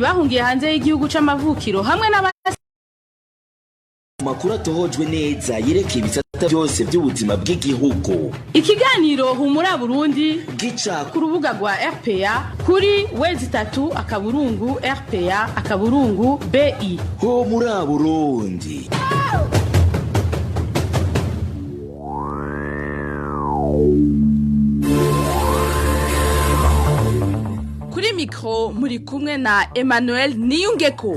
Bahungiye hanze y'igihugu c'amavukiro hamwe n'aba Amakuru atohojwe neza yerekeye ibisata byose by'ubuzima bw'igihugu. Ikiganiro Humura Burundi gica ku rubuga rwa RPA kuri w3.rpa.bi. Ho muri Burundi. Kuri mikro muri kumwe na Emmanuel Niyungeko.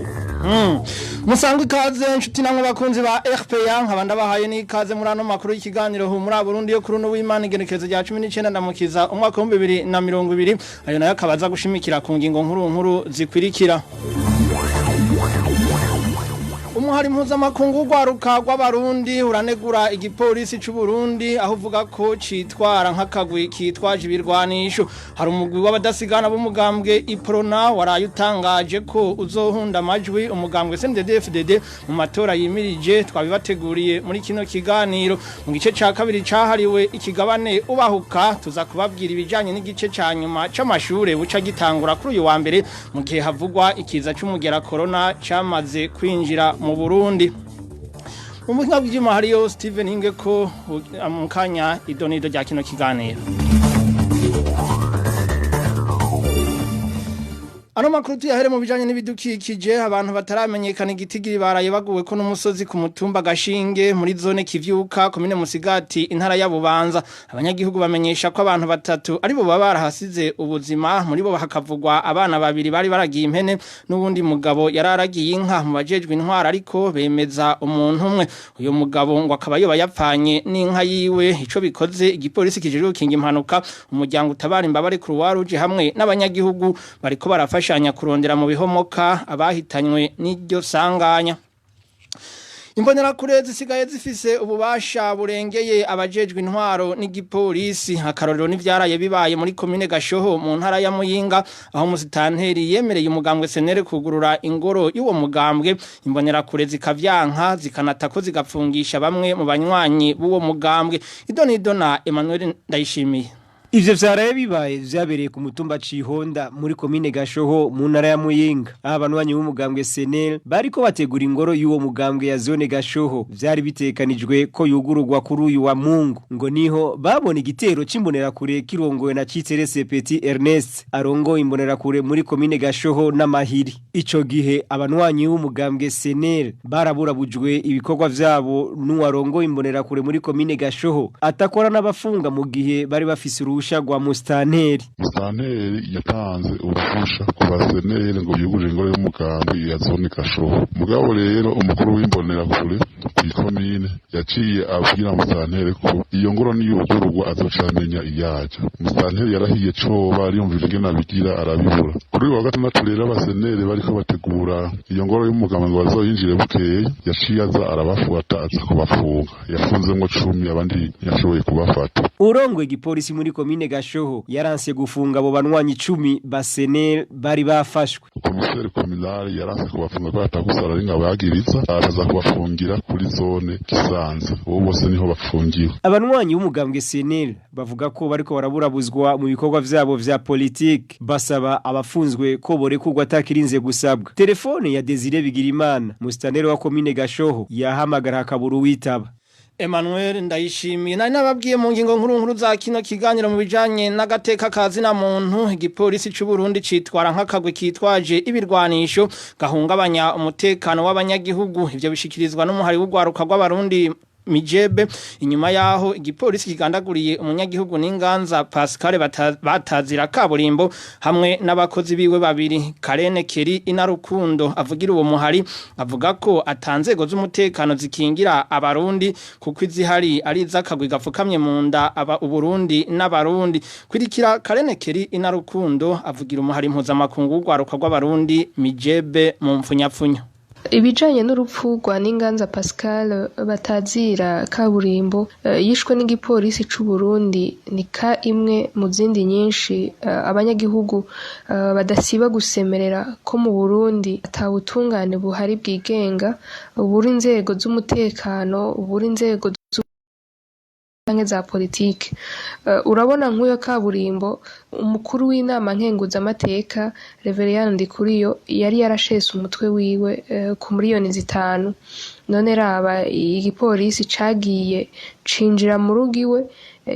Musangwa ikaze nshuti namwe bakunzi ba RPA, nkaba ndabahaye n'ikaze muri ano makuru y'ikiganiro Humura Burundi yo kuri uno w'Imana, igenekerezo rya 19 ndamukiza umwaka wa 2020. Ayo nayo akabaza gushimikira ku ngingo nkuru nkuru zikwirikira. Umuhari mpuzamakungu w'urwaruka rw'Abarundi uranegura igipolisi c'u Burundi, aho uvuga ko citwara nk'akagwi kitwaje ibirwanisho. Hari umugwi w'abadasigana b'umugambwe Iprona waraye utangaje ko uzohunda amajwi umugambwe CNDD-FDD mu matora yimirije. Twabibateguriye muri kino kiganiro. Mu gice ca kabiri cahariwe ikigabane ubahuka, tuza kubabwira ibijanye n'igice ca nyuma c'amashure buca gitangura kuri uyu wa mbere, mu gihe havugwa ikiza c'umugera corona camaze kwinjira mu Burundi. Mu buhinga bw'ivyuma hariyo Steven Hingeko. Mu kanya idonido rya kino kiganiro. Ano makuru tuyahere mu bijanye n'ibidukikije. Abantu bataramenyekana igitigiri baraye baguwe ko n'umusozi ku mutumba Gashinge muri zone Kivyuka, komine Musigati, intara ya Bubanza. Abanyagihugu bamenyesha ko abantu batatu aribo baba barahasize ubuzima, muri bo hakavugwa abana babiri bari baragiye impene n'uwundi mugabo yararagiye inka. Mu bajejwe intwara ariko bemeza umuntu umwe, uyu mugabo ngo akaba yoba yapfanye n'inka yiwe. Ico bikoze, igipolisi kijejwe gukinga impanuka, umuryango utabara imbabare Croix Rouge hamwe n'abanyagihugu bariko barafasha kurondera mu bihomoka abahitanywe n'iryo sanganya. Imbonerakure zisigaye zifise ububasha burengeye abajejwe intwaro n'igipolisi. Akarorero n'ivyaraye bibaye muri komine Gashoho mu ntara ya Muyinga, aho musitanteri yemereye umugambwe CNL kugurura ingoro y'uwo mugambwe, imbonerakure zikavyanka, zikanatako zigapfungisha bamwe mu banywanyi b'uwo mugambwe. Idonido na Emmanuel Ndayishimiye. Ivyo vyaraye bibaye vyabereye ku mutumba Cihonda muri komine Gashoho mu ntara ya Muyinga. Aho abanwanyi b'umugambwe CNL bariko bategura ingoro y'uwo mugambwe ya zone Gashoho. Vyari bitekanijwe ko yugururwa kuri uyu wa Mungu. Ngo niho babona igitero c'imbonerakure kirongowe na Citerese Petit Ernest arongoye imbonerakure muri komine Gashoho n'amahiri. Ico gihe abanwanyi b'umugambwe CNL baraburabujwe ibikorwa vyabo n'uwarongoye imbonerakure muri komine Gashoho, atakora n'abafunga mu gihe bari bafise uruhusha rwa musitanteri. Musitanteri yatanze uruhusha ku baseneri ngo yugurure ingoro y'umugambi ya zone Gashoho. Mugabo rero umukuru w'imbonerakure kw'ikomine yaciye abwira musitanteri ko iyo ngoro niyugururwa azoca amenya iyaja. Musitanteri yarahiye coba ariyumvira ingene abigira arabibura. Kuri uyu wa gatandatu rero abaseneri bariko bategura iyo ngoro y'umugambi ngo bazoyinjire bukeye, yaciye aza arabafata, aza kubafunga. Yafunzemwo 10, abandi ntiyashoboye kubafata. Urongoye igipolisi muri komine Gashoho yaranse gufunga abo banwanyi 10 ba CNL bari bafashwe. Komiseri kominari yaranse kubafunga ko atagusara ari ngabagiriza, aza kubafungira kuri zone Gisanze. Uwo bose niho bafungiwe. Abanwanyi b'umugambwe CNL bavuga ko bariko baraburabuzwa mu bikorwa vyabo vya politike, basaba abafunzwe ko borekurwa atakirinze gusabwa. Telefone ya Desire Bigirimana, musitanteri wa komine Gashoho, yahamagara hakabura uwitaba. Emmanuel Ndayishimiye. Nari nababwiye mu ngingo nkuru nkuru za kino kiganiro, mu bijanye n'agateka kazi na muntu, igipolisi c'u Burundi citwara nk'akagwi kitwaje ibirwanisho gahungabanya umutekano w'abanyagihugu. Ivyo bishikirizwa n'umuhari w'urwaruka rw'Abarundi Mijebe, inyuma yaho igipolisi kigandaguriye umunyagihugu n'Inganza Pascal batazira kaburimbo hamwe n'abakozi biwe babiri. Karene Keri Inarukundo avugira uwo muhari avuga ko atanzego z'umutekano zikingira Abarundi, kuko izihari ari iz'akagwi gapfukamye mu nda aba Uburundi n'Abarundi. Kwirikira Karene Keri Inarukundo avugira umuhari mpuzamakungu w'urwaruka rw'Abarundi Mijebe mu mfunyapfunyo. Ibijanye n'urupfu rwa Ninganza Pascal batazira kaburimbo, yishwe n'igipolisi c'u Burundi, ni ka imwe mu zindi nyinshi abanyagihugu badasiba gusemerera ko mu Burundi ata butungane buhari bwigenga, buri inzego z'umutekano, buri inzego. canke za politike. Urabona nk'uyo Kaburimbo, umukuru w'inama nkenguzamateka Reveriyani Ndikuriyo yari yarashese umutwe wiwe ku miliyoni 5. None raba, igipolisi cagiye cinjira mu rugo iwe,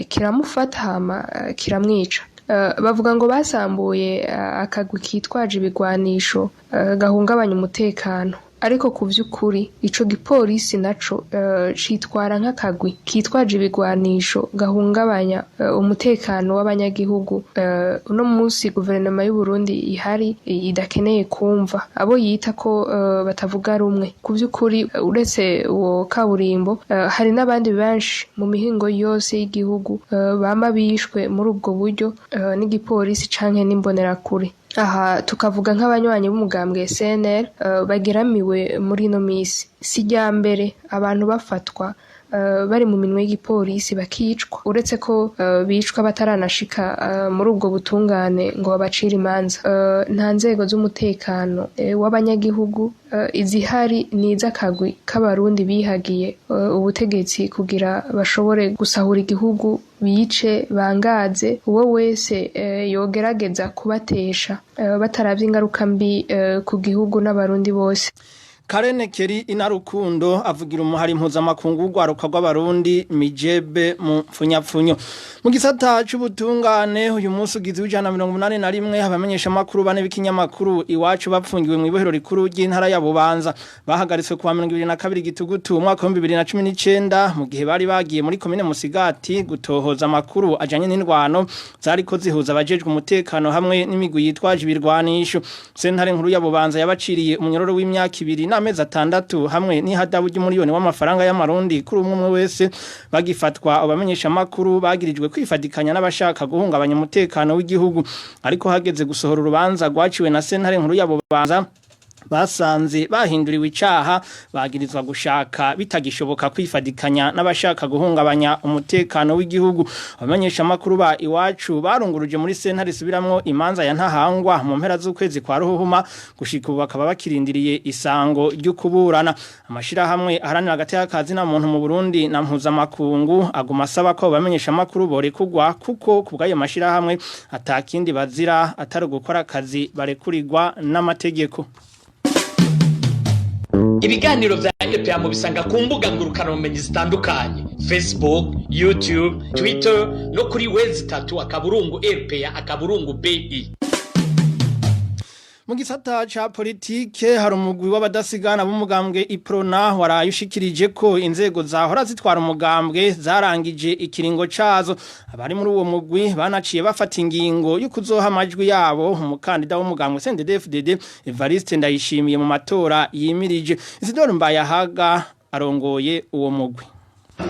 kiramufata, hama kiramwica. Bavuga ngo basambuye akagwi kitwaje ibigwanisho gahungabanya umutekano, ariko ku vy'ukuri ico gipolisi naco citwara nk'akagwi kitwaje ibigwanisho gahungabanya umutekano w'abanyagihugu. Uno munsi guverinoma y'u Burundi ihari idakeneye kumva abo yita ko batavuga rumwe. Ku vy'ukuri, uretse uwo Kaburimbo, hari n'abandi benshi mu mihingo yose y'igihugu bama bishwe muri ubwo buryo n'igipolisi canke n'imbonerakure. Aha tukavuga nk'abanywanyi b'umugambwe CNL bageramiwe muri ino misi. Si irya mbere abantu bafatwa bari mu minwe y'igipolisi bakicwa, uretse ko bicwa bataranashika muri ubwo butungane ngo babacire imanza. Nta nzego z'umutekano w'abanyagihugu, izihari ni iz'akagwi k'abarundi bihagiye ubutegetsi kugira bashobore gusahura igihugu, bice, bangaze uwo wese yogerageza kubatesha, bataravye ingaruka mbi ku gihugu n'abarundi bose. Karene Keri Inarukundo avugira umuhari mpuzamakungu w'urwaruka rw'abarundi Mijebe mu mfunyapfunyo. Mu gisata c'ubutungane, uyu munsi ugize 181 abamenyesha makuru bane b'ikinyamakuru Iwacu bapfungiwe mu ibohero rikuru ry'intara ya Bubanza. Bahagaritswe kuwa 22 Gitugutu umwaka wa 2019 mu gihe bari bagiye muri komine Musigati gutohoza amakuru ajanye n'indwano zariko zihuza abajejwe umutekano hamwe n'imigwi yitwaje ibirwanisho. Sentare nkuru ya Bubanza yabaciriye umunyororo w'imyaka 2 n'amezi 6 hamwe n'ihadabu ry'umuriyoni w'amafaranga y'amarundi kuri umwe umwe wese. Bagifatwa, abamenyesha makuru bagirijwe kwifadikanya n'abashaka guhungabanya umutekano w'igihugu, ariko hageze gusohora urubanza rwaciwe na sentare nkuru ya Bubanza, basanze bahinduriwe icaha, bagirizwa gushaka bitagishoboka kwifadikanya n'abashaka guhungabanya umutekano w'igihugu. Abamenyesha makuru ba Iwacu barunguruje muri sentare isubiramwo imanza ya Ntahangwa mu mpera z'ukwezi kwa Ruhuhuma, gushika ubu bakaba bakirindiriye isango ryo kuburana. Amashirahamwe aharanira agateka ka muntu mu Burundi na mpuzamakungu aguma asaba ko abamenyesha makuru borekugwa, kuko kubw'ayo mashirahamwe atakindi bazira atari gukora akazi barekurirwa n'amategeko. Ibiganiro vya RPA mubisanga ku mbuga ngurukanabumenyi zitandukanye: Facebook, YouTube, Twitter no kuri w3.rpa.bi. Mu gisata ca politike, hari umugwi w'abadasigana b'umugambwe Iprona waraye ushikirije ko inzego zahora zitwara umugambwe zarangije ikiringo cazo. Abari muri uwo mugwi banaciye bafata ingingo yo kuzoha amajwi yabo umukandida w'umugambwe CNDD-FDD Evariste Ndayishimiye mu matora yimirije. Isidore Mbayahaga arongoye uwo mugwi.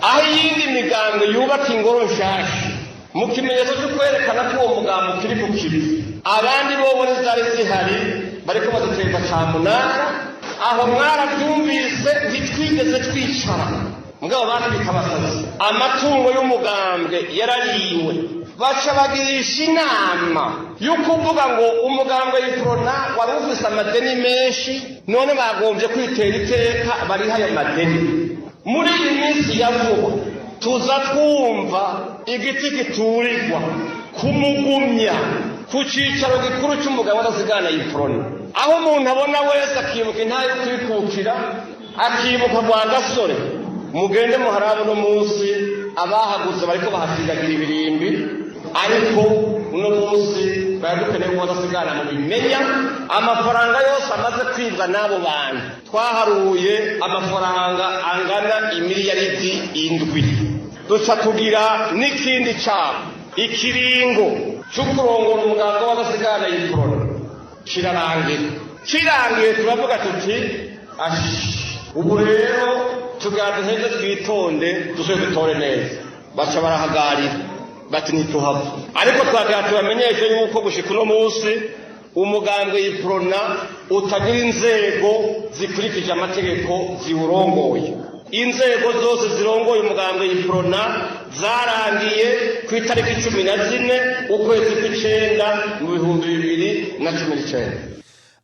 Aho iyindi migambwe yubaka ingoro nshasha mu kimenyetso cyo kwerekana ko uwo mugambi ukiri ku kibi, abandi bo zari zihari bariko baziteza camunara. Aho mwarabyumvise, ntitwigeze twicara, mugabo batwika abasazi. Amatungo y'umugambwe yarariwe, baca bagirisha inama yo kuvuga ngo umugambwe Iprona wari ufise amadeni menshi, none bagombye kwitera iteka bariha ayo madeni. Muri iyi minsi ya vuba tuza twumva igiti giturirwa kumugumya ku cicaro gikuru cy'umugabo w'adasigana Iprona, aho umuntu abona wese akibuka intahe yo kwikukira, akibuka rwa Gasore. Mugende muharabe, uno munsi abahaguze bariko bahasigagira ibirimbi, ariko uno munsi bari dukeneye ko badasigana mu bimenya amafaranga yose amaze kwibwa n'abo bantu. Twaharuye amafaranga angana imiliyaridi 7. Duca tugira n'ikindi cabo: ikiringo cyo kurongora umuganga w'abadasigana Iprona kirarangira. Kirangiye, turavuga tuti: "Ubu rero tugira duheze twitonde, dusubire dutore neza." Baca barahagarira bati: "Ntituhava." Ariko twagira tubamenyeshe yuko gushika uno munsi umugambwe Iprona utagira inzego zikurikije amategeko ziwurongoye. Inzego zose zirongoye umugambwe Iprona zarangiye ku itariki 14 ukwezi kw'icenda mu 2019.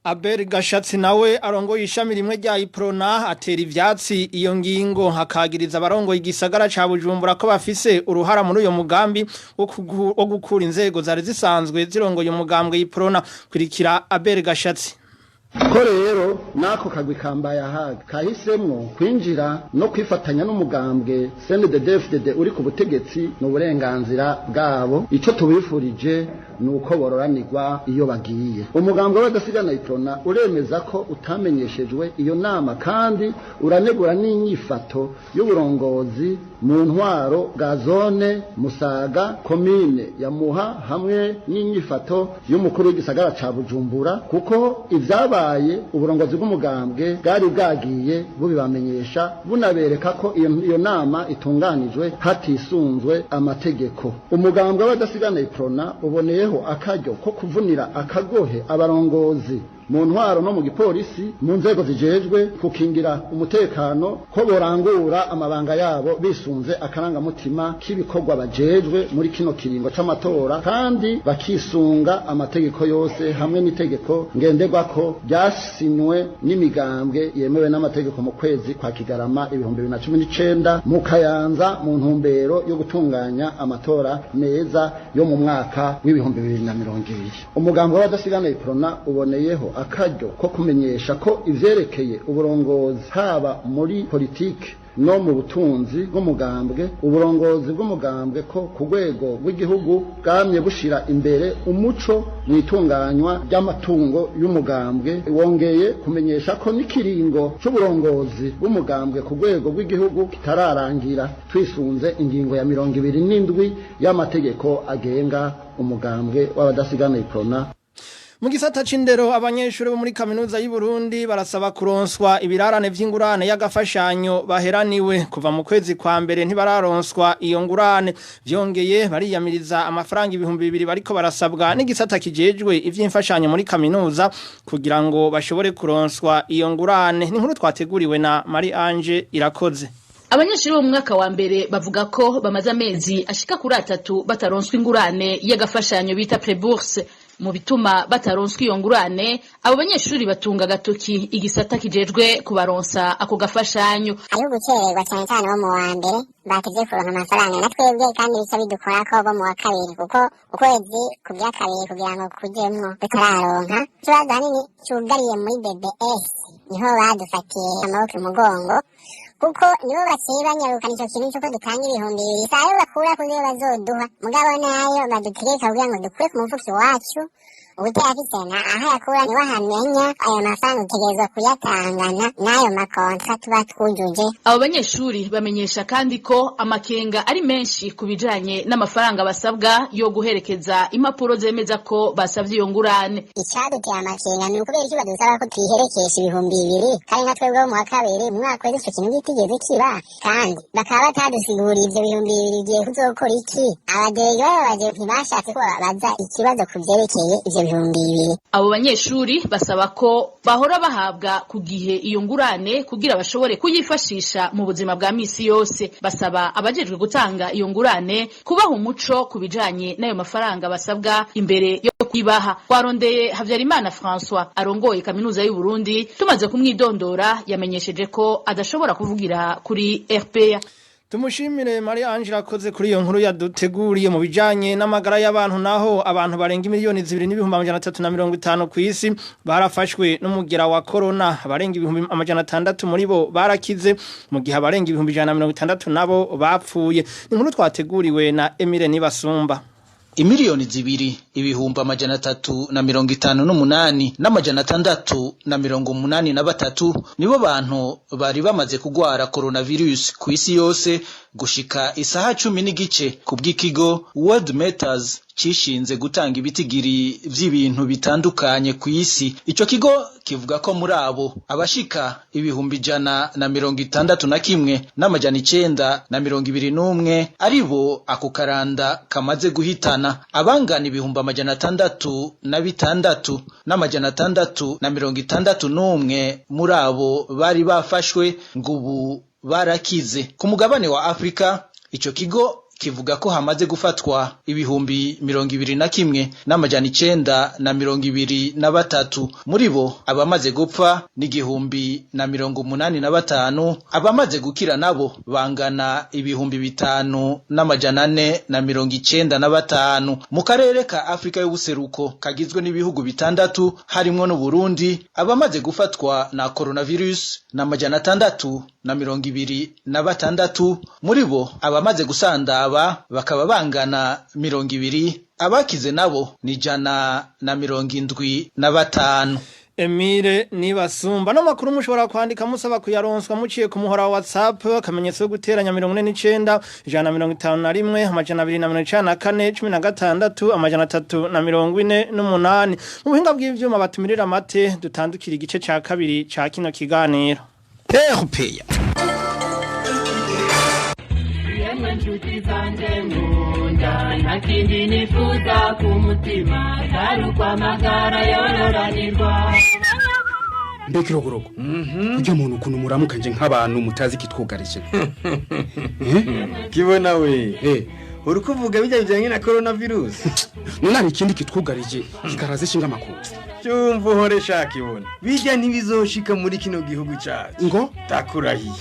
Abel Gashatsi nawe arongoye ishami rimwe rya Iprona atera ivyatsi iyo ngingo, hakagiriza abarongoye igisagara ca Bujumbura ko bafise uruhara muri uyo mugambi wo gukura inzego zari zisanzwe zirongoye umugambwe Iprona. Kurikira Abel Gashatsi. Ko rero n'ako kagwi kambaye ahaga kahisemwo kwinjira no kwifatanya n'umugambwe CNDD-FDD uri ku butegetsi, ni uburenganzira bwabo. Icyo tubifurije ni uko bororanirwa iyo bagiye. Umugambwe w'abadasigana Iprona uremeza ko utamenyeshejwe iyo nama, kandi uranegura n'inyifato y'uburongozi mu ntwaro bwa zone Musaga, komine ya Muha, hamwe n'inyifato y'umukuru w'igisagara ca Bujumbura, kuko ivyabaye uburongozi bw'umugambwe bwari bwagiye bubibamenyesha, bunabereka ko iyo nama itunganijwe hatisunzwe amategeko. Umugambwe w'abadasigana Iprona uboneyeho akaryo ko kuvunira akagohe abarongozi mu ntwaro no mu gipolisi, mu nzego zijejwe gukingira umutekano, ko borangura amabanga yabo bisunze akarangamutima k'ibikorwa bajejwe muri kino kiringo c'amatora, kandi bakisunga amategeko yose hamwe n'itegeko ngenderwako ryasinywe n'imigambwe yemewe n'amategeko mu kwezi kwa Kigarama 2019 mu Kayanza, mu ntumbero yo gutunganya amatora meza yo mu mwaka w'2020. Umugambwe w'abadasigana Iprona uboneyeho akaryo ko kumenyesha ko ivyerekeye uburongozi, haba muri politike no mu butunzi bw'umugambwe, uburongozi bw'umugambwe ko ku rwego rw'igihugu bwamye bushira imbere umuco mu itunganywa ry'amatungo y'umugambwe. Wongeye kumenyesha ko n'ikiringo c'uburongozi bw'umugambwe ku rwego rw'igihugu kitararangira, twisunze ingingo ya 27 y'amategeko agenga umugambwe w'abadasigana Iprona. Mu gisata c'indero, abanyeshuri bo muri kaminuza y'u Burundi barasaba kuronswa ibirarane vy'ingurane y'agafashanyo baheraniwe. Kuva mu kwezi kwa mbere ntibararonswa iyo ngurane. Vyongeye bariyamiriza amafaranga 2000 bariko barasabwa n'igisata kijejwe ivy'imfashanyo muri kaminuza kugira ngo bashobore kuronswa iyo ngurane. Ni inkuru twateguriwe na Marie Ange Irakoze. Abanyeshuri bo mu mwaka wa mbere bavuga ko bamaze amezi ashika kuri 3 bataronswa ingurane y'agafashanyo bita prêt-bourse. Mu bituma bataronswa iyo ngurane, abo banyeshuri batunga agatoki igisata kijejwe kubaronsa ako gafashanyo. Hariho gucererwa cyane cyane bo mu wa mbere batevye kuronka amafaranga, na twebwe kandi bica bidukorako bo mu wa kabiri, kuko ukwezi kugira kabiri kugira ngo kujemwo tutararonka. Ikibazo hanini cugariye muri BBS, niho badufatiye amaboko imugongo, kuko nibo baciye banyarukana ico kintu c'uko dutanga 2000. Sayo bakura kuyo bazoduha, mugabo nayo badutegeka kugira ngo dukure ku mufuko iwacu. Ubutayafise na aho yakura niwe ahamenya. Ayo mafaranga utegerezwa kuyatangana n'ayo makontra tuba twujuje. Abo banyeshuri bamenyesha kandi ko amakenga ari menshi ku bijanye n'amafaranga basabwa yo guherekeza impapuro zemeza ko basavye iyo ngurane. Icaduteye amakenga ni ukubera iki badusaba ko tuyiherekesha 2000, kandi nka twebwe bo mu wa kabiri mu mwaka wese ico kintu gitigeze kiba, kandi bakaba batadusiguriye ivyo 2000 bigiye kuzokora iki. Abaderege bababaje ntibashatse ko babaza ikibazo ku vyerekeye ivyo 2000. Abo banyeshuri basaba ko bahora bahabwa ku gihe iyo ngurane kugira bashobore kuyifashisha mu buzima bwa misi yose. Basaba abajejwe gutanga iyo ngurane kubaha umuco ku bijanye n'ayo mafaranga basabwa imbere yo kuyibaha. Twarondeye Havyarimana François arongoye kaminuza y'u Burundi, tumaze kumwidondora yamenyesheje ko adashobora kuvugira kuri RPA. Tumushimire Marie Angela akoze kuri iyo nkuru yaduteguriye. Mu bijanye n'amagara y'abantu naho, abantu barenga 2,350,000 ku isi barafashwe n'umugera wa corona. Abarenga 600,000 muri bo barakize, mu gihe abarenga 160,000 nabo bapfuye. Ni inkuru twateguriwe na Emile Nibasumba. 2,358,683 nibo bantu bari bamaze kugwara coronavirus ku isi yose gushika isaha 10:15, ku bw'ikigo World Matters cishinze gutanga ibitigiri vy'ibintu bitandukanye ku isi. Ico kigo kivuga ko muri abo abashika 161,921 aribo ako karanda kamaze guhitana, abangana 606,661 muri abo bari bafashwe ngo ubu barakize. Ku mugabane wa Afrika, ico kigo kivuga ko hamaze gufatwa 21,923. Muri bo abamaze gupfa ni 1,085, abamaze gukira nabo bangana 5,495. Mu karere ka Afrika y'ubuseruko kagizwe n'ibihugu bitandatu harimwo n'u Burundi, abamaze gufatwa na coronavirus na 626, muri bo abamaze gusandaba bakaba bangana 20, abakize nabo ni 175. Emile Nibasumba no makuru mushobora kwandika musaba kuyaronswa muciye ku muhora wa WhatsApp akamenyetso yo guteranya 49 151 294 16 348. Mu buhinga bw'ivyuma batumirira amate dutandukira igice ca kabiri ca kino kiganiro. RPA. Yemwe nshuti zanje nkunda, nta kindi nifuza ku mutima atari ukwamagara yororanirwa. Mbe Kirogorogo, ujya muntu ukuntu muramukanje nk'abantu mutazi kitwugarije? Kibona we, uri kuvuga bijya bijyanye na coronavirus? None hari ikindi kitwugarije kikaraze ishinga amakuru? Cyumva uhore shaka ibona bijya ntibizoshika muri kino gihugu cyacu. Ngo ndakurahiye.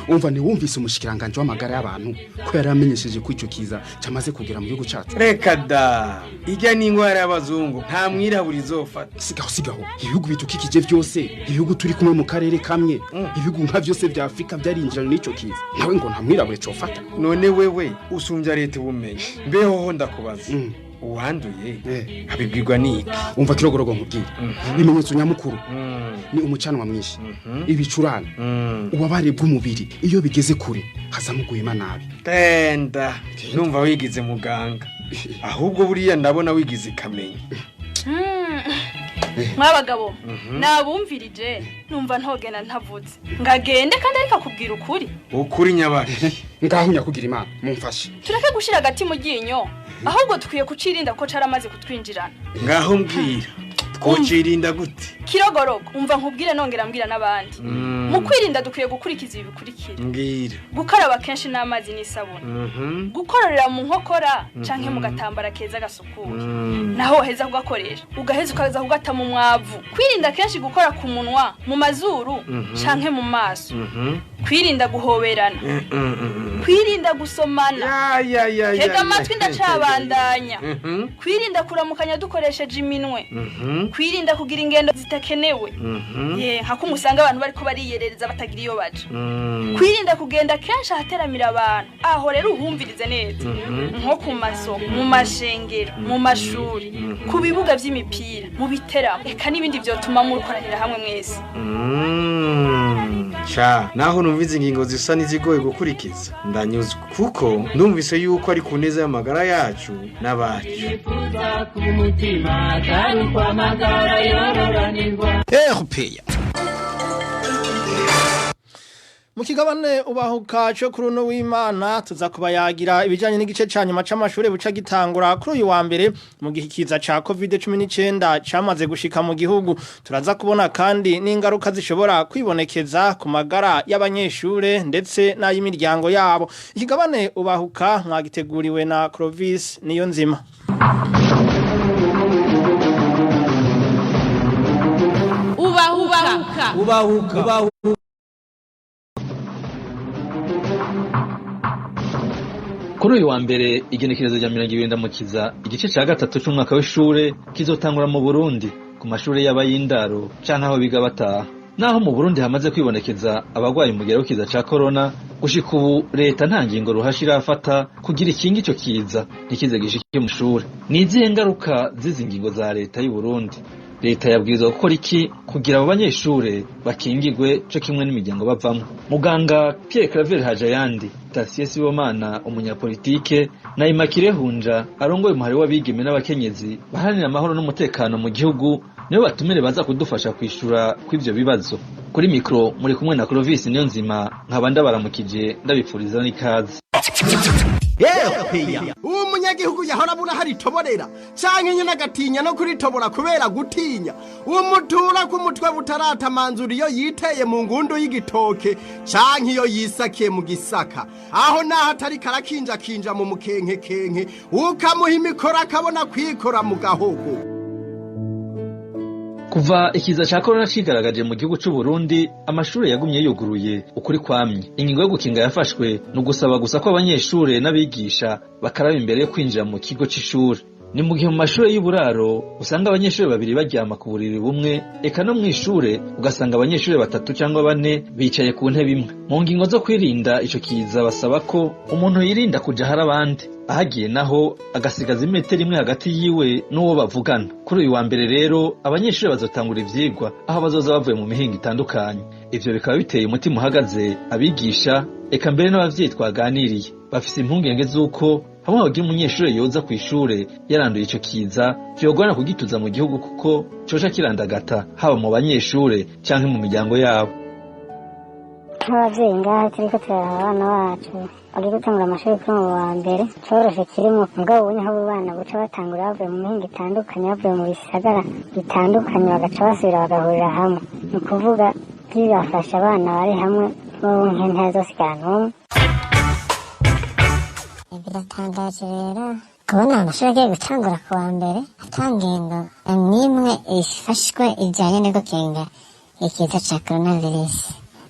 Umva, ntiwumvise umushikiranganje w'amagara y'abantu ko yari amenyesheje ko ico kiza cyamaze kugera mu gihugu cyacu? Reka da, ijya n'ingwara y'abazungu, nta mwirabura izofata. Sigaho, sigaho. Ibihugu bidukikije byose, ibihugu turi kumwe mu karere kamwe, ibihugu nka byose vya Afurika byarinjiranye n'ico kiza, nawe ngo nta mwirabure cofata? None wewe usumbya leta ubumenyi? Mbeho ndakubaza, uwanduye abibwirwa n'iki? Umva Kirogorogo, nkubwire ibimenyetso nyamukuru ni umucanwa mwinshi, ibicurane, ububabare bw'umubiri. Iyo bigeze kure hazamo guhema nabi. Tenda numva wigize muganga, ahubwo buriya ndabona wigize ikamenya. Mwabagabo, nabumvirije numva ntogenda ntavutse ngagende, kandi ariko akubwira ukuri. Ukuri nyabaki? Ngaho nyakugira Imana mumfashe. Tureke gushira agati mu ryinyo, ahubwo dukwiye kucirinda ko caramaze kutwinjirana. Ngaho mbwira, twocirinda gute? Kirogorogo, umva nkubwire nongera mbwira n'abandi. Mu kwirinda dukwiye gukurikiza ibi bikurikira: Mbwira. Gukaraba kenshi n'amazi n'isabune, gukororera mu nkokora canke mu gatambara keza gasukuye, naho heza kugakoresha ugaheza ukaza kugata mu mwavu, kwirinda kenshi gukora ku munwa, mu mazuru canke mu maso, kwirinda guhoberana, kwirinda gusomana. Tega amatwi, ndacabandanya. Kwirinda kuramukanya dukoresheje iminwe, kwirinda kugira ingendo zitakenewe, ye nka kumwe usanga abantu bariko bariyerereza batagira iyo baja, kwirinda kugenda kenshi ahateramira abantu. Aho rero uhumvirize neza, nko ku masoko, mu mashengero, mu mashuri, ku bibuga vy'imipira, mu biteramo, eka n'ibindi vyotuma mukoranira hamwe mwese. Sha, naho numvise ingingo zisa n'izigoye gukurikiza, ndanyuzwe kuko ndumvise yuko ari ku neza y'amagara yacu n'abacu. Nifuza ku mutima atari ukwamagara yororanirwa. RPA. Mu kigabane ubahuka cyo kuri uno w'Imana tuza kubayagira ibijanye n'igice ca nyuma c'amashure buca gitangura kuri uyu wa mbere mu gihe ikiza ca COVID-19 camaze gushika mu gihugu. Turaza kubona kandi n'ingaruka zishobora kwibonekeza ku magara y'abanyeshure ndetse n'ay'imiryango yabo. Ikigabane ubahuka mwagiteguriwe na Clovis niyo nzima. Ubahuka. Ubahuka. Kuri uyu wa mbere igenekerezo rya 20 Ndamukiza, igice ca gatatu c'umwaka w'ishure kizotangura mu Burundi ku mashure y'abayindaro canke aho biga bataha. Naho mu Burundi hamaze kwibonekeza abagwayi umugera w'ikiza ca corona, gushika ubu leta nta ngingo ruhasha irafata kugira ikinga ico kiza ntikize gishike mu shure. Ni izihe ngaruka z'izi ngingo za leta y'u Burundi? Leta yabwirizwa gukora iki kugira abo banyeshure bakingigwe co kimwe n'imiryango bavamwo? Muganga Pierre Claver Hajayandi, Tasie Sibomana umunyapolitike na Immaculée Hunja arongoye umuhari w'abigeme n'abakenyezi baharanira amahoro n'umutekano mu gihugu nibo batumire baza kudufasha kwishura kw'ivyo bibazo. Kuri mikro muri kumwe na Clovis Niyonzima, nkaba ndabaramukije ndabipfuriza n'ikaze. Yewe, uwo munyagihugu yahora abura hari itoborera canke nyine agatinya no kuritobora kubera gutinya umutura ku mutwe butaratamanzura iyo yiteye mu ngundu y'igitoke canke iyo yisakiye mu gisaka, aho naho atari karakinjakinja mu mukenkekenke, ukamuha imikoro akabona kwikora mu gahogo. Kuva ikiza ca corona cigaragaje mu gihugu c'u Burundi, amashure yagumye yuguruye ukuri kwamye. Ingingo yo gukinga yafashwe ni ugusaba gusa ko abanyeshure n'abigisha bakaraba imbere yo kwinjira mu kigo c'ishure. Ni mu gihe mu mashure y'uburaro usanga abanyeshure babiri baryama ku buriri bumwe, eka no mw'ishure ugasanga abanyeshure batatu cyangwa bane bicaye ku ntebe imwe. Mu ngingo zo kwirinda ico kiza, basaba ko umuntu yirinda kuja ahari abandi, ahagiye naho agasigaza imetero imwe hagati yiwe n'uwo bavugana. Kuri uyu wa mbere rero abanyeshuri bazotangura ivyigwa, aho bazoza bavuye mu mihingo itandukanye. Ivyo bikaba biteye umutima uhagaze abigisha, eka mbere n'abavyeyi twaganiriye bafise impungenge z'uko hamwe hagira umunyeshure yoza kw'ishure yaranduye ico kiza, vyogorana kugituza mu gihugu, kuko coca kirandagata haba mu banyeshure canke mu miryango yabo. Nk'abavyeyi ngaha turiko turaraba abana bacu bagiye gutangura amashuri kuri mu wa mbere, coroshe kirimo. Mugabo ubonye aho abo bana buca batangura bavuye mu mihingo itandukanye, bavuye mu bisagara bitandukanye, bagaca basubira bagahurira hamwe, ni ukuvuga bibafasha abana bari hamwe bo ntihazosigara n'umwe. Biratangaje rero kubona amashuri agiye gutangura ku wa mbere ata ngingo n'imwe ifashwe ijyanye no gukinga ikiza ca coronavirus.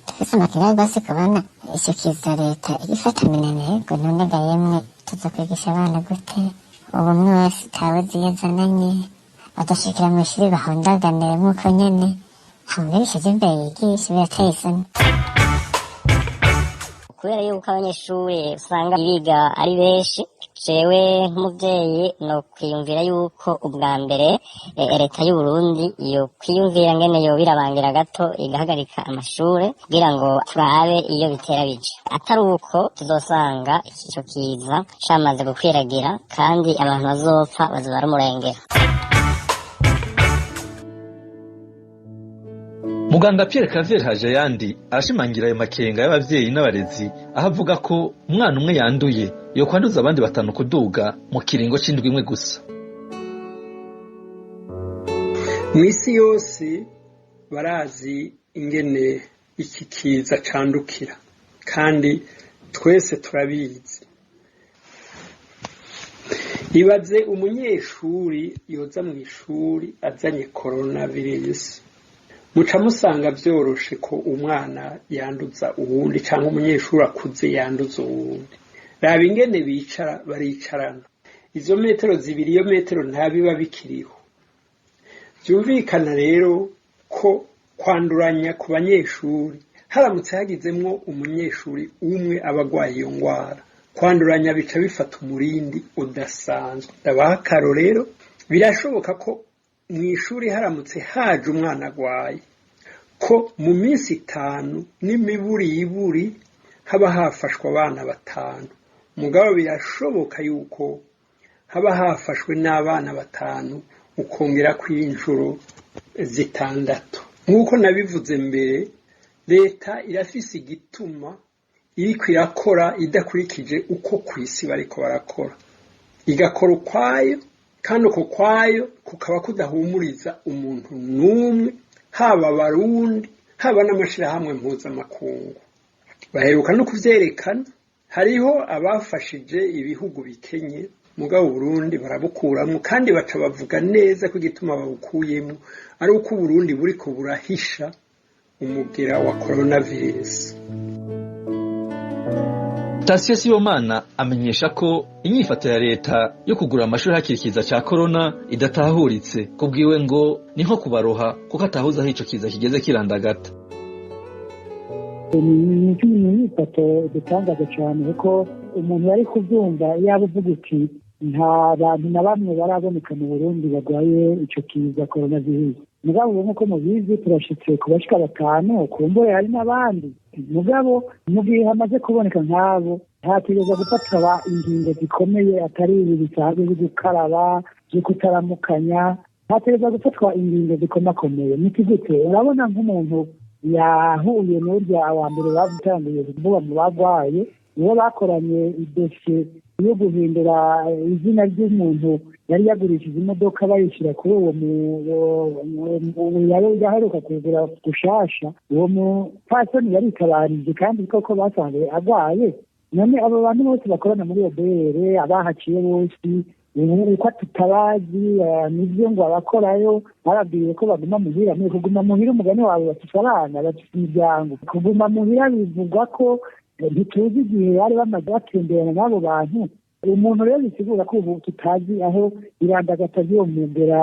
Dufise amakenga rwose kubona ico kiza leta igifata minenego. None ga yemwe, tuza kwigisha abana gute ubu umwe wese utazi iyo azananye, badashikira mw'ishuri bahondaganire nk'uko nyene hamwigisha aje imbere yigisha? Birateye isoni. Kubera yuko abanyeshuri usanga biga ari benshi, jewe nk'umuvyeyi no kwiyumvira yuko ubwa mbere leta y'u Burundi yo kwiyumvira ngene yoba irabangira gato, igahagarika amashure kugira ngo turabe iyo bitera bija. Atari uko, tuzosanga ico kiza camaze gukwiragira, kandi abantu bazopfa bazoba ari umurengera. Muganga Pierre Claver Hajayandi arashimangira ayo makenga y'abavyeyi n'abarezi, aho avuga ko umwana umwe yanduye yokwanduza abandi batanu kuduga mu kiringo c'indwi imwe gusa. Mw'isi yose barazi ingene iki kiza candukira, kandi twese turabizi. Ibaze umunyeshuri yoza mw'ishuri azanye coronavirus, muca musanga vyoroshe ko umwana yanduza uwundi canke umunyeshuri akuze yanduza uwundi. Raba ingene bicara, baricarana izo metero zibiri, iyo metero ntabiba bikiriho. Vyumvikana rero ko kwanduranya ku banyeshuri, haramutse hagizemwo umunyeshuri umwe aba agwaye iyo ngwara, kwanduranya bica bifata umurindi udasanzwe. Ndabaha akarorero: birashoboka ko mw'ishuri haramutse haje umwana agwaye, ko mu minsi 5 n'imiburiburi haba hafashwe abana batanu. Mugabo birashoboka yuko haba hafashwe n'abana batanu ukongera kw'inshuro 6. Nk'uko nabivuze mbere, leta irafise igituma iriko irakora idakurikije uko kw'isi bariko barakora, igakora ukwayo, kandi uko kwayo kukaba kudahumuriza umuntu n'umwe, haba abarundi, haba n'amashirahamwe mpuzamakungu. Baheruka no kuvyerekana, hariho abafashije ibihugu bikenye, mugabo Burundi barabukuramwo, kandi baca bavuga neza ko igituma babukuyemwo ari uko Uburundi buriko burahisha umugera wa coronavirus. Tasiyo Sibomana amenyesha ko inyifato ya leta yo kugura amashuri hakiri ikiza ca corona idatahuritse. Kubwiwe ngo ni nko kubaroha, kuko atahuza aho ico kiza kigeze kirandagata. Ni inyifato dutangaza cyane, kuko umuntu yari kubyumva yaba uvuga uti nta bantu na bamwe baraboneka mu Burundi barwaye ico kiza coronavirus. Mugabo ubu nk'uko mubizi turashitse ku bashika batanu, kumbure hari n'abandi. Mugabo mu gihe hamaze kuboneka nk'abo, hategerezwa gufatwa ingingo zikomeye, atari ibi bisanzwe byo gukaraba, byo kutaramukanya. Hategerezwa gufatwa ingingo zikomakomeye. Ni gute urabona nk'umuntu yahuye n'urya wa mbere batanguye kuvuga mu bagwaye, nibo bakoranye idosiye Yo guhindura izina ry'umuntu yari yagurishije imodoka bayishyira kuri uwo yaheruka kugura gushasha, uwo mupfasoni yaritabarije kandi koko basanze agwaye. None abo bantu bose bakorana muri OBR, abahaciye bose uko tutabazi, nivyo ngo abakorayo bababwiye ko baguma muhira. Mwe kuguma muhira, umugani wawe, bafise abana, bafise imiryango. Kuguma muhira bivugwa ko ntituzi igihe bari bamaze batemberana n'abo bantu. Umuntu rero bisigura ko ubu tutazi aho irandagata ry'uwo mugera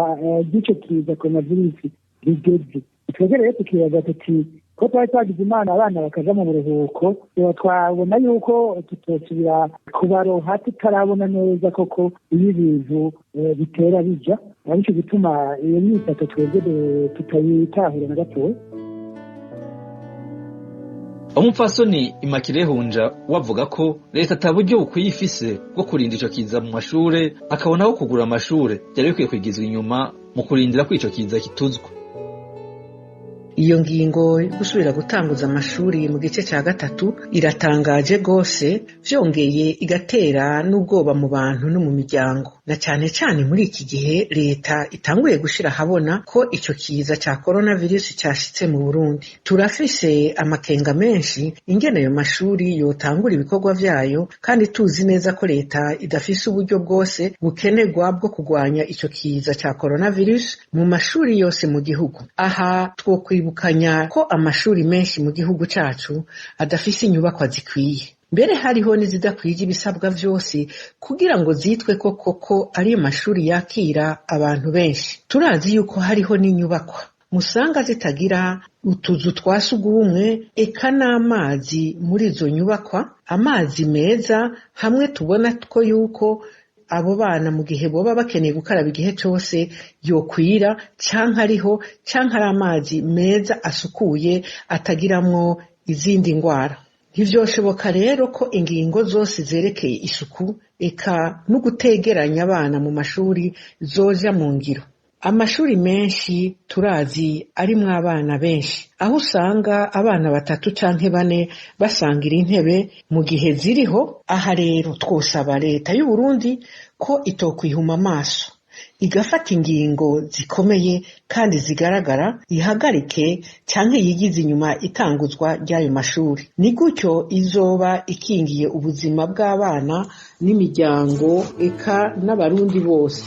ry'ico kiza coronavirus rigeze. Twebwe rero tukibaza tuti ko twari twagize Imana abana bakaja mu buruhuko, twabona yuko tutosubira kubaroha tutarabona neza koko iyo ibintu bitera bija. Arico gituma iyo myifato twebwe tutayitahura na gatoya. Umupfasoni Immaculée Hunja wavuga ko leta ata buryo bukwiye ifise bwo kurinda ico kiza mu mashure, akabona ko kugura amashure byari bikwiye kwigizwa inyuma mu kurindira ko ico kiza kituzwa. Iyo ngingo yo gusubira gutanguza amashuri mu gice cya gatatu iratangaje rwose, vyongeye igatera n'ubwoba mu bantu no mu miryango, na cane cane muri iki gihe leta itanguye gushira ahabona ko ico kiza ca coronavirus cashitse mu Burundi. Turafise amakenga menshi ingene ayo mashuri yotangura ibikorwa vyayo, kandi tuzi neza ko leta idafise uburyo bwose bukenerwa bwo kurwanya ico kiza ca coronavirus mu mashuri yose mu gihugu. Aha twokwibukanya ko amashuri menshi mu gihugu cacu adafise inyubakwa zikwiye, mbere hariho n'izidakwije ibisabwa vyose kugira ngo zitwe ko koko ari amashuri yakira abantu benshi. Turazi yuko hariho n'inyubakwa musanga zitagira utuzu twa sugumwe, eka n'amazi muri izo nyubakwa, amazi meza, hamwe tubona ko yuko abo bana mu gihe boba bakeneye gukaraba igihe cose yokwira, canke ariho canke ari amazi meza asukuye atagiramwo izindi ngwara. Ntivyoshoboka rero ko ingingo zose zerekeye isuku eka no gutegeranya abana mu mashuri zoja mu ngiro. Amashuri menshi turazi arimwo abana benshi, aho usanga abana batatu canke bane basangira intebe mu gihe ziriho. Aha rero twosaba leta y'u Burundi ko itokwihuma amaso, igafata ingingo zikomeye kandi zigaragara, ihagarike canke yigize inyuma itanguzwa ry'ayo mashuri. Ni gutyo izoba ikingiye ubuzima bw'abana n'imiryango eka n'Abarundi bose.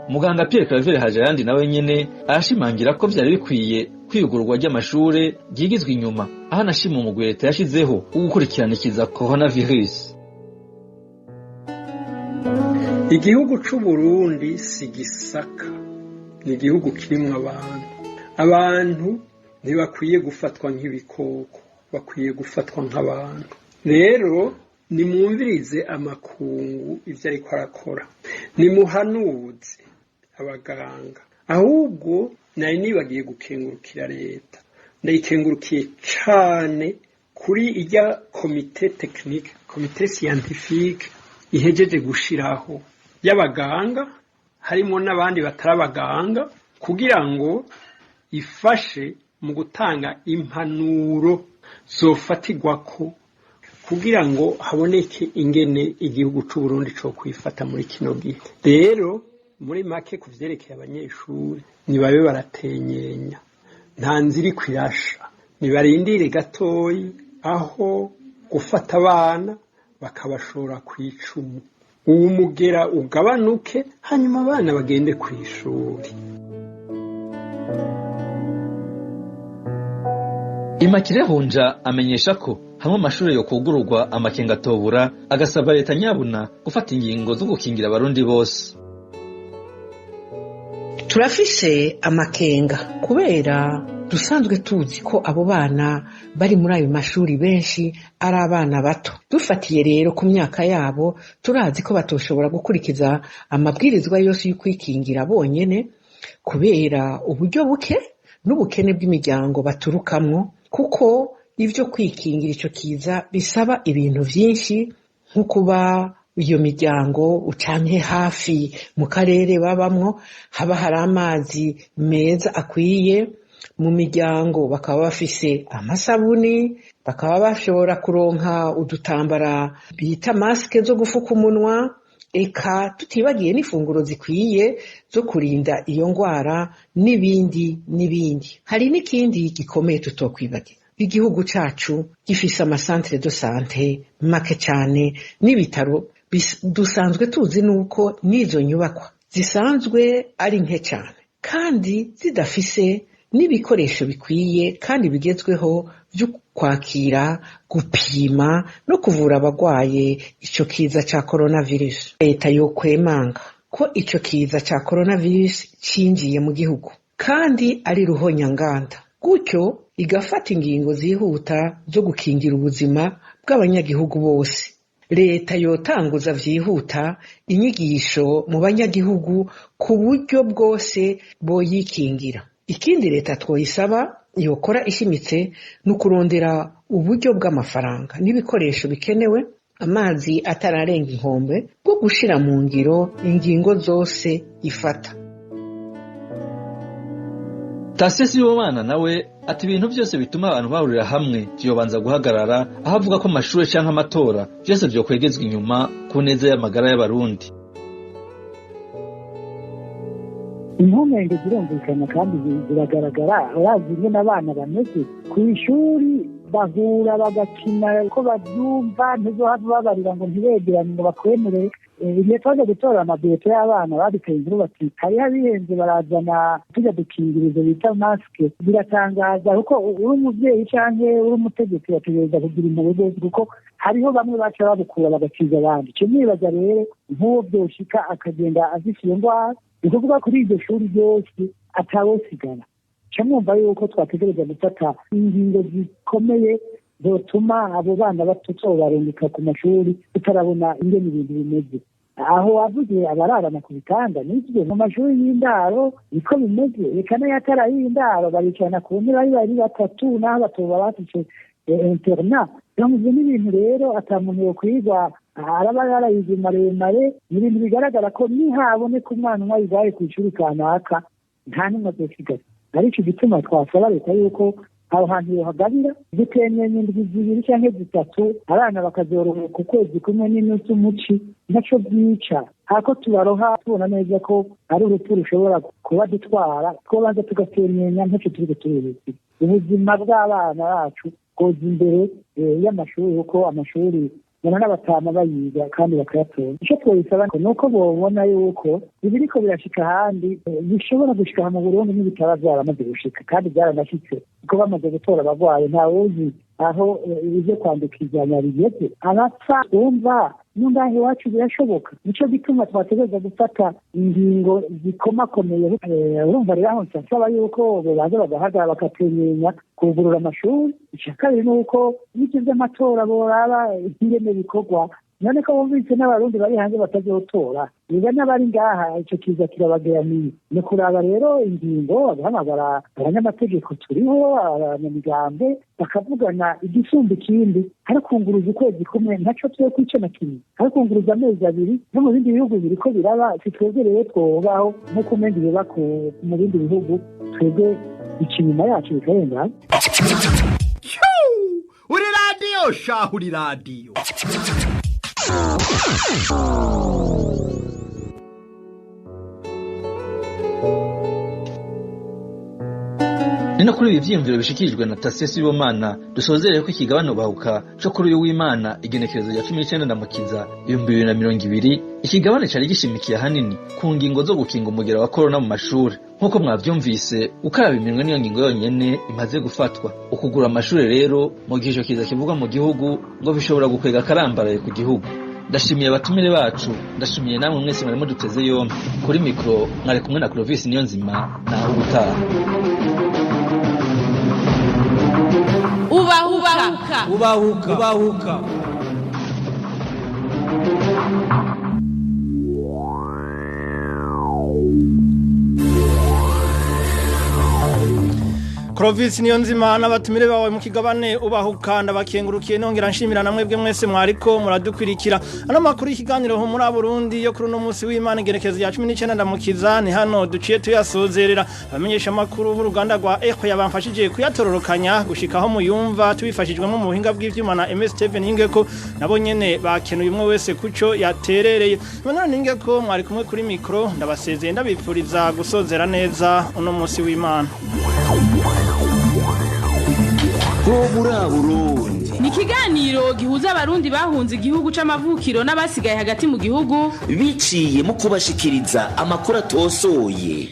Muganga Pierre Claver Hajayandi nawe nyene arashimangira ko vyari bikwiye kwiyugururwa ry'amashure ryigizwe inyuma, aho anashima umugwi leta yashizeho wo gukurikirana ikiza coronavirus. Igihugu c'Uburundi si Gisaka, ni igihugu kirimwo abantu. Abantu ntibakwiye gufatwa nk'ibikoko, bakwiye gufatwa nk'abantu. Rero nimwumvirize amakungu ivyo ariko arakora, nimuhanuze abaganga. Ahubwo nari nibagiye gukengurukira leta, ndayikengurukiye cane kuri irya comité technique, comité scientifique ihejeje gushiraho y'abaganga, harimo n'abandi batari abaganga, kugira ngo ifashe mu gutanga impanuro zofatirwako kugira ngo haboneke ingene igihugu c'u Burundi co kwifata muri kino gihe. Rero muri make, ku vyerekeye abanyeshuri, nibabe baratenyenya, nta nzira iriko irasha, nibarindire gatoyi aho gufata abana bakabashora kw'icumu, uwo mugera ugabanuke, hanyuma abana bagende kw'ishuri. Immaculée Hunja amenyesha ko hamwe amashuri yo kugururwa amakenga atobura, agasaba leta nyabuna gufata ingingo zo gukingira Abarundi bose. Turafise amakenga kubera dusanzwe tuzi ko abo bana bari muri ayo mashuri benshi ari abana bato. Dufatiye rero ku myaka yabo, turazi ko batoshobora gukurikiza amabwirizwa yose y'ukwikingira bonyene kubera uburyo buke n'ubukene bw'imiryango baturukamwo, kuko ivyo kwikingira ico kiza bisaba ibintu vyinshi, nko kuba iyo miryango canke hafi mu karere babamwo haba hari amazi meza akwiye. Mu miryango bakaba bafise amasabuni, bakaba bashobora kuronka udutambara bita masike zo gufuka umunwa, eka tutibagiye n'ifunguro zikwiye zo kurinda iyo ngwara n'ibindi n'ibindi. Hari n'ikindi gikomeye tutokwibagira: igihugu cacu gifise amasantere de sante make cane n'ibitaro dusanzwe tuzi nuko n'izo nyubakwa zisanzwe ari nke cane kandi zidafise n'ibikoresho bikwiye kandi bigezweho byo kwakira, gupima no kuvura abagwaye ico kiza ca coronavirus. Leta yokwemanga ko ico kiza ca coronavirus cinjiye mu gihugu kandi ari ruhonyanganda, gutyo igafata ingingo zihuta zo gukingira ubuzima bw'abanyagihugu bose. Leta yotanguza vyihuta inyigisho mu banyagihugu ku buryo bwose boyikingira. Ikindi leta twoyisaba yokora ishimitse ni ukurondera uburyo bw'amafaranga n'ibikoresho bikenewe amazi atararenga inkombe bwo gushira mu ngiro ingingo zose ifata. Tasesi Sibomana nawe ati ibintu byose bituma abantu bahurira hamwe vyobanza guhagarara, aho avuga ko amashure canke amatora vyose vyokwegezwa inyuma ku neza y'amagara y'Abarundi. Impungenge zirumvikana kandi ziragaragara. Urazi ingene abana bameze ku ishuri, bahura bagakina ko babyumva, ntizohava babarira ngo ntibegerane ngo bakwemerere. Igihe twaje gutora amabileto y'abana, baduteye inkuru bati hariho abihenze barazana tujya dukingirizo bita masike. Biratangaza kuko uri umuvyeyi canke uri umutegetsi bategereza kugira impuhwe zose, kuko hariho bamwe baca babukura bagakiza abandi. Ico nibaza rero, nk'uwo vyoshika akagenda afise iyo ndwara, ni ukuvuga kuri iryo shuri ryose atawosigara. Ca mwumva yuko twategereza gufata ingingo zikomeye zotuma abo bana bato tubarungika ku mashuri tutarabona ingene ibintu bimeze. Aho wavuze abararana ku bitanda, nivyo, mu mashuri y'indaro niko bimeze, reka n'ayatari ay'indaro baricarana ku ntebe ari babiri, batatu, n'aho batoba bafise internat. Donc ivyo ni ibintu rero ata muntu yokwigwa araba yarayize maremare. Ni ibintu bigaragara ko nihaboneka umwana umwe ayirwaye kw'ishuri kanaka, nta n'umwe azosigara. Arico gituma twasaba leta yuko aho hantu yohagabira dukenyenya indwi 2 canke 3, abana bakazoroherwa ukwezi kumwe n'inusu muci, ntaco byica. Hako tubaroha tubona neza ko ari urupfu rushobora kuba dutwara, twobanza tugakenyenya, ntaco turiko turihutira. Ubuzima bw'abana bacu bwoza imbere y'amashuri, kuko amashuri bona n'abatama bayiga kandi bakayatora. Ico twoyisaba ni uko bobona yuko ibiriko birashika ahandi bishobora gushika mu Burundi n'ibitaba vyaramaze gushika, kandi vyaranashitse kuko bamaze gutora abagwayi. Ntawuzi aho ivyo kwandukizanya bigeze, abapfa wumva n'ungahe iwacu birashoboka. Nico gituma twategereza gufata ingingo zikomakomeye. Urumva rero aho nsaba yuko bobanza bagahagarara bakatenyenya kugurura amashuri. Ica kabiri ni uko n'ivyo vy'amatora boraba ingene bikorwa. None ko bumvise n'Abarundi bari hanze batazotora, niba n'abari ngaha ico kiza kirabageramiye. Ni kuraba rero ingingo, bagahamagara abanyamategeko turiho, abanyamigambwe, bakavugana igisumba ikindi. Hari kunguruza ukwezi kumwe ntaco twokwica na kimwe, hari kunguruza amezi 2 no mu bindi bihugu biriko biraba. Si twebwe rero twobaho nk'uko umenga biba mu bindi bihugu, twebwe ikinyuma yacu bikarenga. Uri radiyo shahu, uri radiyo. Ni no kuri ibi vyiyumviro bishikirijwe na Tasesi Sibomana dusozereye ko ikigabane bahuka co kuri uyu w'Imana, igenekerezo rya 19 Ndamukiza 2020. Ikigabane cari gishimikiye ahanini ku ngingo zo gukinga umugera wa corona mu mashuri. Nk'uko mwavyumvise, ukaraba iminwe niyo ngingo yonyene imaze gufatwa. Ukugura amashuri rero mu gihe ico kiza kivugwa mu gihugu ngo bishobora gukwega akarambaraye ku gihugu. Ndashimiye abatumire bacu, ndashimiye namwe mwese mwari muduteze yombi. Kuri mikro mwari kumwe na Clovis Niyonzima, naho ubutaha. Ubahuka, ubahuka, ubahuka. Clovis Niyonzima n'abatumire bawe mu kigabane ubahuka, ndabakengurukiye, nongera nshimira namwe bwe mwese mwariko muradukwirikira. Ano makuru y'ikiganiro muri Burundi yo kuri uno munsi w'Imana, igerekezo ya 19 Ndamukiza, ni hano duciye tuyasozerera. Abamenyesha makuru b'uruganda rwa Echo yabamfashije kuyatororokanya gushikaho muyumva, tubifashijwemo mu buhinga bw'ivyuma na MS Steven Ingeko, nabo nyene bakenuye umwe wese kuco yaterereye. None Ningeko mwari kumwe kuri micro, ndabasezeye, ndabipfuriza gusozera neza uno munsi w'Imana. Burundi Ni ikiganiro gihuza Abarundi bahunze igihugu c'amavukiro n'abasigaye hagati mu gihugu biciye mu kubashikiriza amakuru atosoye.